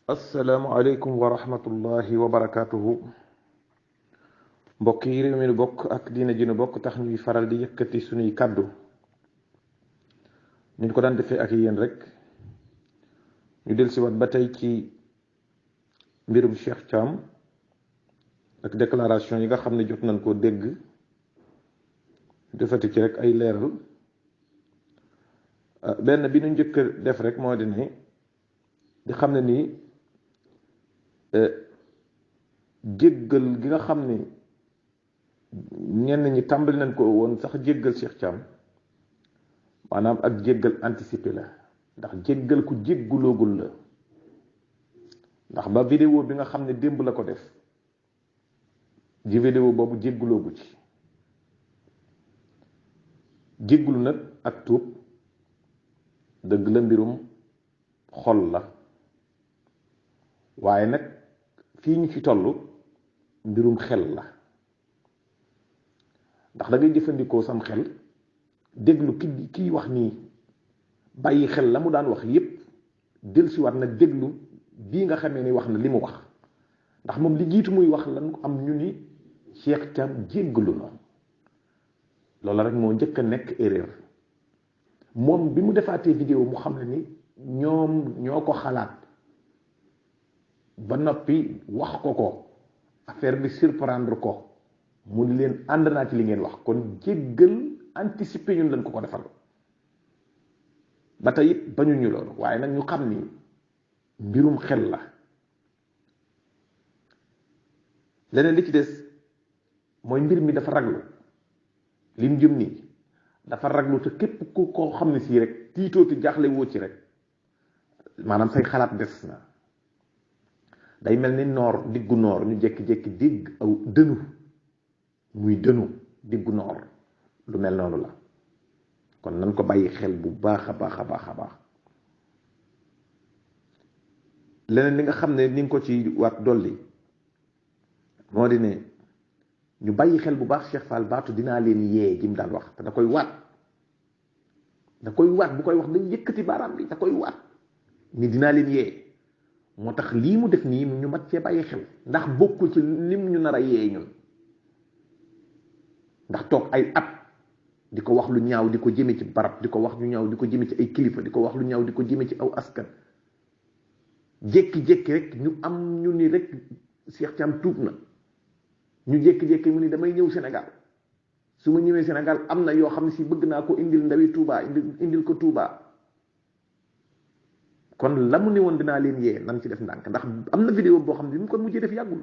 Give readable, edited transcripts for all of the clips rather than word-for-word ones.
asalaamualeykum wa rahmatullahi wa barakaatuhu. mbokk yi réew mi nu bokk ak diina ji nu bokk tax ñuy faral di yëkkati suñuy kàddu ñu ko daan defee ak yéen rek ñu del si wat ba tey ci mbirum Cheikh Thiam ak déclaration yi nga xam ne jot nañ koo dégg defati ci rek ay leeral. benn bi nu njëkk def rek moo di ne di xam ne nii jéggal gi nga xam ne ñenn ñi tàmbali nañ ko woon sax jéggal Cheikh Thiam maanaam ak jéggal anticipé la, ndax jéggal ku jégguloogul la. ndax ba vidéo bi nga xam ne démb la ko def ji vidéo boobu jégguloogu ci. jéggulu nag ak tuub dëgg la, mbirum xol la, waaye nag fii ñu ci toll mbirum xel la. ndax da ngay jëfandikoo sam xel déglu kiy wax nii, bàyyi xel la mu daan wax yépp, dellusiwaat nag déglu bii nga xamee ni wax na li mu wax. ndax moom li jiitu muy wax lan am ñu ni Cheikh Thiam jéggalu na. loolu rek moo njëkk a nekk erreur. moom bi mu defaatee vidéo mu xam ne ni ñoom ñoo ko xalaat ba noppi wax ko affaire bi surprendre ko mu ni leen ànd naa ci li ngeen wax, kon jéggal anticiper ñun lañ ko defal. ba tey it bañuñu loolu, waaye nag ñu xam ni mbirum xel la. leneen li ci des mooy mbir mi dafa raglu, lim jëm nii dafa raglu, te képp ku koo xam ne sii rek tiitoo ti jaaxle woo ci rek maanaam say xalaat des na. day mel ni noor, diggu noor, ñu jékki-jékki digg aw dënu muy dënu diggu noor, lu mel noonu la. kon nan ko bàyyi xel bu baax a baax a baax a baax. leneen li nga xam ne ni nga ko ci waat dolli moo di ne ñu bàyyi xel bu baax Cheikh Fall baatu dinaa leen yee gi mu daan wax, te da koy waat bu koy wax dañ yëkkati baaraam bi, da koy waat ni dinaa leen yee. moo tax lii mu def nii ñu mat cee bàyyi xel, ndax bokkul ci lim ñu nar a yee ñun. ndax toog ay at di ko wax lu ñaaw di ko jëme ci barab, di ko wax lu ñaaw di ko jëme ci ay kilifa, di ko wax lu ñaaw di ko jëme ci aw askan, jékki-jékki rek ñu am ñu ni rek Cheikh Thiam tuub na. ñu jékki-jékki mu ni damay ñëw Sénégal, su ma ñëwee Sénégal am na yoo xam ne si bëgg naa ko indil ndawi Touba, indil ko Touba. kon la mu ne woon dinaa leen yee nan ci def ndànk, ndax am na vidéo boo xam ne bi mu ko mujjee def yàggul,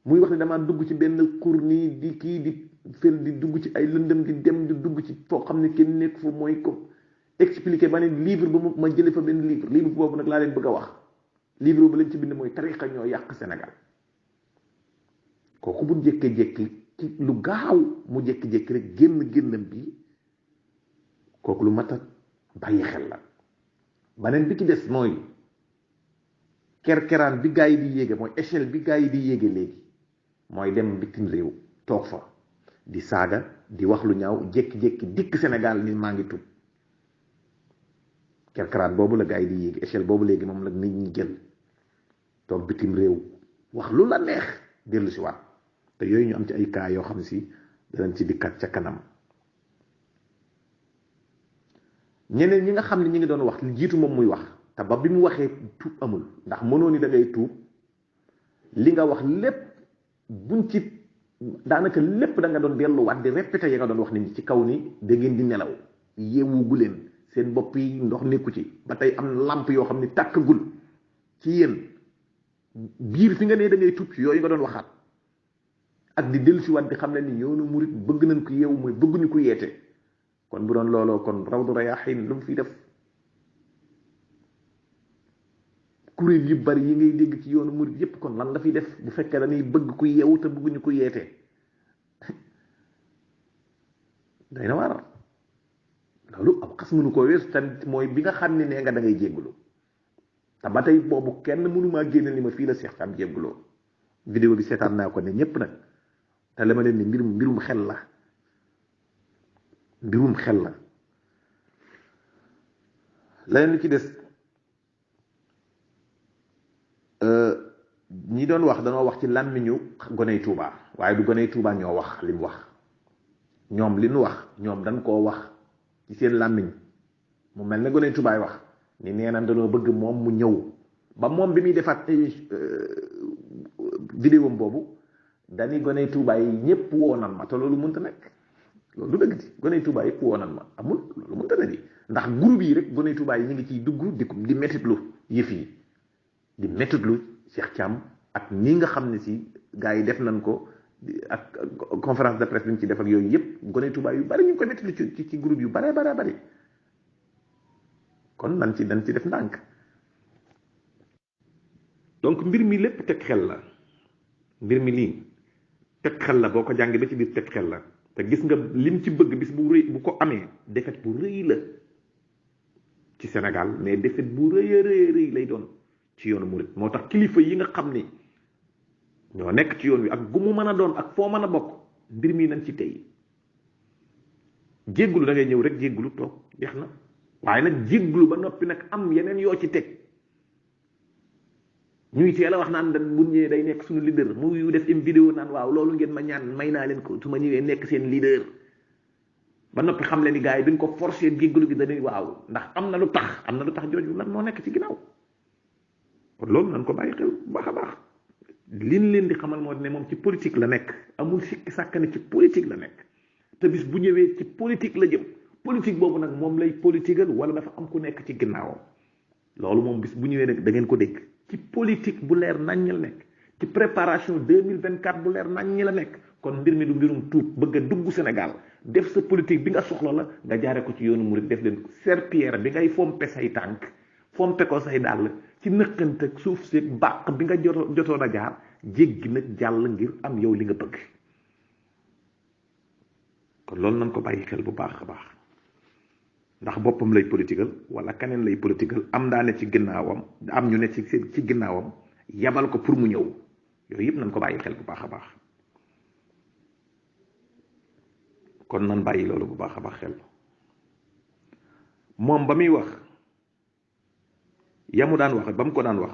muy wax ne damaa dugg ci benn cour nii di kii di fel di dugg ci ay lëndëm di dem di dugg ci foo xam ne kenn nekk fa, mooy ko expliqué ba ne livre ba ma jële fa benn livre boobu nag laa leen bëgg a wax. livre ba lañ ci bind mooy tariqa ñoo yàq Sénégal. kooku bu jékkee-jékki ci lu gaaw mu jékki-jékki rek génnam bi, kooku lu mat a bàyyi xel la. beneen bi ci des mooy kerkeraan bi gaa yi di yéege, mooy échelle bi gaa yi di yéege léegi, mooy dem bitim réew toog fa di saaga di wax lu ñaaw, jékki-jékki dikk Sénégal ni maa ngi tub. kerkeraan boobu la gaa yi di yéege, échelle boobu léegi moom nag nit ñi jël toog bitim réew wax lu la neex dellu si waat. te yooyu ñu am ci ay cas yoo xam ne si danañ ci dikkat ca kanam. ñeneen ñi nga xam ne ñi ngi doon wax li jiitu moom muy wax, te ba bi mu waxee tuub amul, ndax mënoo ni da ngay tuub li nga wax lépp buñ ci daanaka lépp da nga doon delluwaat di répété ya nga doon wax nit ñi ci kaw ni da ngeen di nelaw, yeewugu leen, seen bopp yi ndox nekku ci, ba tey am làmp yoo xam ne tàkkagul ci yéen biir fi nga ne da ngay tuub ci yooyu nga doon waxaat, ak di dellusiwaat di xam ne ni yoonu murit bëgg nañ ko yeewu, mooy bëgguñu ko yeete. kon bu doon looloo kon Rawdu Rayaahiin lu mu fi def. kuréel yu bari yi ngay dégg ci yoonu murit yépp kon lan la fi def bu fekkee dañuy bëgg ku yeewu te bëgguñu ko yeete. day na war loolu am xas mënu ko weesu tamit, mooy bi nga xam ne nee nga da ngay jéggulu, te ba tey boobu kenn mënumaa génne ni ma fii la Cheikh Thiam jégguloo. vidéo bi seetaan naa ko ne ñépp nag, te la ma leen ni mbirum xel la. mbirum xel la. leneen li ci des ñi doon wax dañoo wax ci làmmiñu goney Touba waaye du goney Touba ñoo wax li mu wax ñoom li nu wax ñoom dañ koo wax ci seen làmmiñ mu mel ne goney Toubaay wax ni nee na dañoo bëgg moom mu ñëw ba moom bi muy defaat vidéo boobu dañuy goney Touba yi ñëpp woo nan ma te loolu mënta nekk loolu du dëgg di goney Touba yëpp woo nan ma amul loolu mënta ne di ndax groupe yi rek goney Touba yi ñu ngi ciy dugg di mettitlu yëf yi di mettitlu Cheikh Thiam ak ñi nga xam ne si gars yi def nañ ko ak conférence de presse bi ñu ci def ak yooyu yëpp goney Touba yu bari ñu ngi ko mettitlu ci groupe yu bare bari kon dañ ci def ndànk donc mbir mi lépp teg xel la mbir mi lii teg xel la boo ko jàngee ba ci biir teg xel la te gis nga lim ci bëgg bis bu rëy bu ko amee défaite bu rëy la ci Sénégal mais défaite bu rëy lay doon ci yoonu murit moo tax kilifa yi nga xam ni ñoo nekk ci yoon wi ak gu mu mën a doon ak foo mën a bokk mbir mi nañ ci tey jéggulu da ngay ñëw rek jéggulu toog jeex na waaye nag jéggulu ba noppi nag am yeneen yoo ci teg ñuy teel a wax naan bu ñëwee day nekk suñu leader mu def im vidéo naan waaw loolu ngeen ma ñaan may naa leen ko su ma ñëwee nekk seen leader ba noppi xam leen ni gars yi bi ñu ko forcé jéggulu gi dañuy waaw ndax am na lu tax jooju lan moo nekk ci ginnaaw kon loolu nañ ko bàyyi xel bu baax a baax liñ leen di xamal moo ne moom ci politique la nekk amul sikki sàkk ne ci politique la nekk te bis bu ñëwee ci politique la jëm politique boobu nag moom lay politigal wala dafa am ku nekk ci ginnaawam loolu moom bis bu ñëwee nag da ngeen ko dégg ci politique bu leer naññ la nekk ci préparation 2024 bu leer naññ la nekk kon mbir mi du mbirum tuut bëgg a dugg Sénégal def sa politique bi nga soxla la nga jaare ko ci yoonu murid def leen serpillère bi ngay fompe say tànk fompe ko say dàll ci nëkkante ak suuf seeg bàq bi nga jotoon a jaar jéggi nag jàll ngir am yow li nga bëgg kon loolu nañ ko bàyyi xel bu baax a baax ndax boppam lay politigal wala keneen lay politigal am daa ne ci ginnaawam am ñu ne ci ginnaawam yabal ko pour mu ñëw yooyu yëpp nañ ko bàyyi xel bu baax a baax kon nan bàyyi loolu bu baax a baax xel moom ba muy wax yamu daan wax ba mu ko daan wax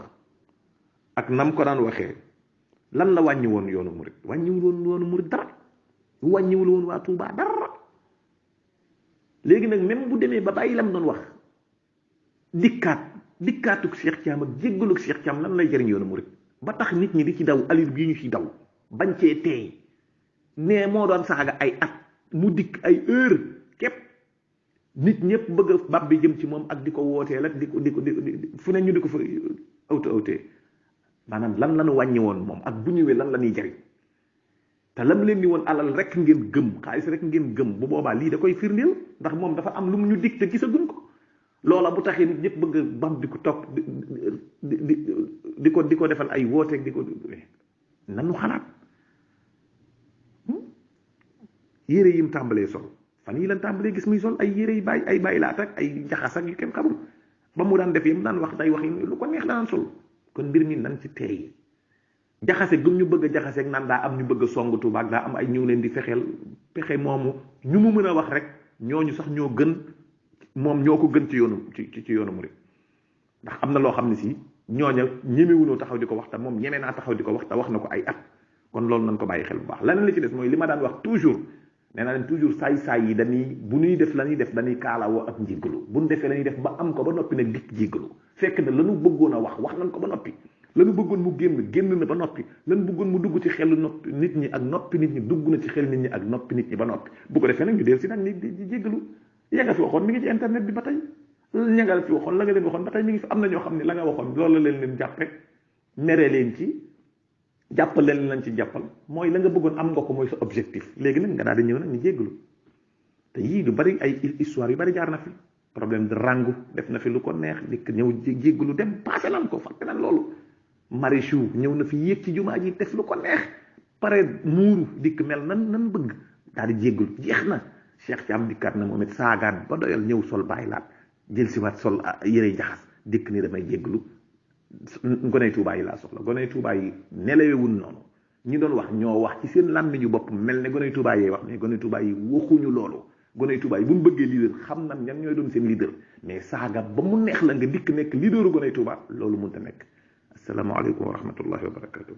ak nam ko daan waxee lan la wàññi woon yoonu murit wàññiwul woon yoonu murit dara wàññiwul woon waa Touba dara léegi nag même bu demee ba bàyyi lam doon wax dikkaatuk Cheikh Thiam ak jéggaluk Cheikh Thiam lan lay jëriñ yoonu murit ba tax nit ñi di ci daw allure bii ñu ci daw bañ cee teey nee moo doon saaga ay at mu dikk ay heure képp nit ñëpp bëgg a bab bi jëm ci moom ak di ko wooteel ak di ko fu ne ñu di ko fa awtee maanaam lan la ñu wàññi woon moom ak bu ñëwee lan la ñuy jariñ te lam leen ni woon alal rek ngeen gëm xaalis rek ngeen gëm bu boobaa lii da koy firndeel ndax moom dafa am lu mu ñu dig te gisaguñ ko loola bu taxee nit ñëpp bëgg a bam di ko topp di ko defal ay wooteeg di ko nanu xalaat yére yim tàmbalee sol fan yi lan tàmbalee gis muy sol ay yére yi bàyyi ay bàyyi laat ak ay jaxas ak yu kenn xamul ba mu daan def yam daan wax day wax yi lu ko neex daan sol kon mbir mi nan ci teey jaxase gum ñu bëgg a jaxaseeg naan daa am ñu bëgg a song Tuuba ak daa am ay ñu leen di fexeel pexe moomu ñu mu mën a wax rek ñooñu sax ñoo gën moom ñoo ko gën ci yoonu murid ndax am na loo xam ne si ñooña ñemewunoo taxaw di ko wax te moom ñeme naa taxaw di ko wax te wax na ko ay at kon loolu nañ ko bàyyi xel bu baax leneen li ci des mooy li ma daan wax toujours nee naa leen toujours saay-saay yi dañuy bu ñuy def la ñuy def dañuy kaalawoo ak njéggalu bu ñu defee la ñuy def ba am ko ba noppi nag dikk jéggalu fekk na lanu bëggoon a wax nañ ko ba noppi lanu bëggoon mu génn na ba noppi lanu bëggoon mu dugg ci xelu noppi nit ñi ak noppi nit ñi dugg na ci xel nit ñi ak noppi nit ñi ba noppi bu ko defee nag ñu del si nag ni di jéggalu ya nga fi waxoon mi ngi ci internet bi ba tey ña nga fi waxoon la nga leen waxoon ba tey mi ngi fi am na ñoo xam ne la nga waxoon loolu la leen jàppe mere leen ci jàppal leen lañ ci jàppal mooy la nga bëggoon am nga ko mooy sa objectif léegi nag nga daal di ñëw nag ñu jéggalu te yii du bari ay histoire yu bari jaar na fi problème de rangu def na fi lu ko neex dikk ñëw jéggalu dem passé nan ko fàtte nan loolu Marichou ñëw na fi yéeg ci jumaa ji def lu ko neex pare muuru dikk mel nan bëgg daal di jéggalu jeex na Cheikh Thiam dikkaat na moom it saagaat ba doyal ñëw sol bàyyi laat jël si waat sol yére jaxas dikk ni damay jéggalu goney Tuubaa yi laa soxla goney Tuubaa yi nelawewul noonu ñi doon wax ñoo wax ci seen làmmiñu bopp mel ne goney Tuubaa yee wax mais goney Tuubaa yi waxuñu loolu goney Tuubaa yi bu ñu bëggee leader xam nan ñan ñooy doon seen leader mais saaga ba mu neex la nga dikk nekk leaderu goney Tuubaa loolu mënta nekk asalaamaaleykum wa rahmatullahi wa barakatuh